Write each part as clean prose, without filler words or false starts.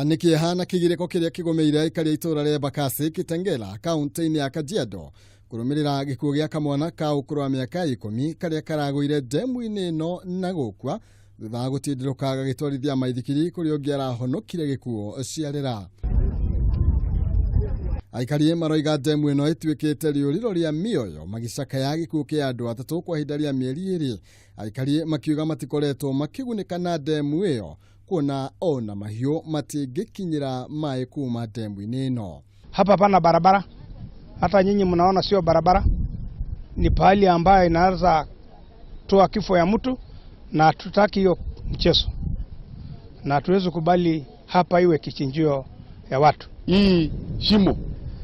Nĩ kĩeha na kĩgirĩko kĩrĩa kĩgũmĩire aikari a itũũra rĩa Embakasi Kitengela kaunti-inĩ ya Kajiado kũrũmĩrĩra gĩkuũ gĩa kamwana ka ũkũrũ wa mĩaka 10 karĩa karagũire ndemu-inĩ ĩno na gũkua thutha wa gũtindĩrũka gagĩtwarithia maithikiri kũrĩa ũngĩ arahonokire gĩkuũ ciarĩra. Aikari maroiga ndemu ĩno ĩtuĩkĩte rĩũrĩro rĩa mĩoyo magĩcakaya gĩkuũ kĩa andũ atatũ kwa ihinda rĩa mĩeri 2. Aikari makiuga matikoretwo makĩgunĩka na ndemu ĩyo kuona ona mahiũ matingĩkinyĩra maĩ kuma ndemu-inĩ ĩno. Hapa pana barabara, hata nyinyi mnaona sio barabara, ni pahali ambayo inaweza toa kifo ya mtu, na hatutaki hiyo mchezo, na hatuwezi kubali hapa iwe kichinjio ya watu. Hii shimo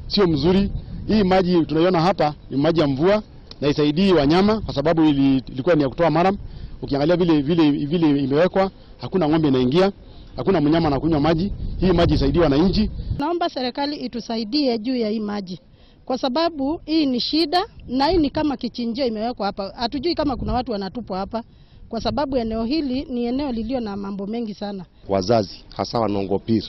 sio mzuri. Hii maji tunaiona hapa ni maji ya mvua na isaidii wanyama kwa sababu ilikuwa ni ya kutoa murram. Ukiangalia vile vile vile imewekwa, hakuna ng'ombe inaingia, hakuna mnyama anakunywa maji. Hii maji isaidie wananchi. Naomba serikali itusaidie juu ya hii maji, kwa sababu hii ni shida na hii ni kama kichinjio imewekwa hapa. Hatujui kama kuna watu wanatupwa hapa, kwa sababu eneo hili ni eneo lilio na mambo mengi sana. Wazazi hasa wanongopir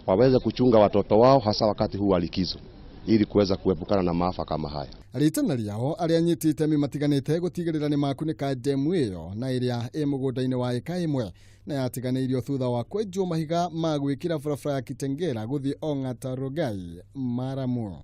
waweze kuchunga watoto wao hasa wakati huu wa likizo ili kuweza kuepukana na maafa kama haya. Ritana rĩao arĩa anyiti itemi matiganĩte gũtigĩrĩra nĩ makunĩka ndemu ĩyo na ĩrĩa ĩ mũgũnda-inĩ wa ĩka 1 na yatiganĩirio thutha wa kwenjwo mahiga ma gwĩkĩra barabara ya Kitengela gũthiĩ Ong'ata Rongai maramu.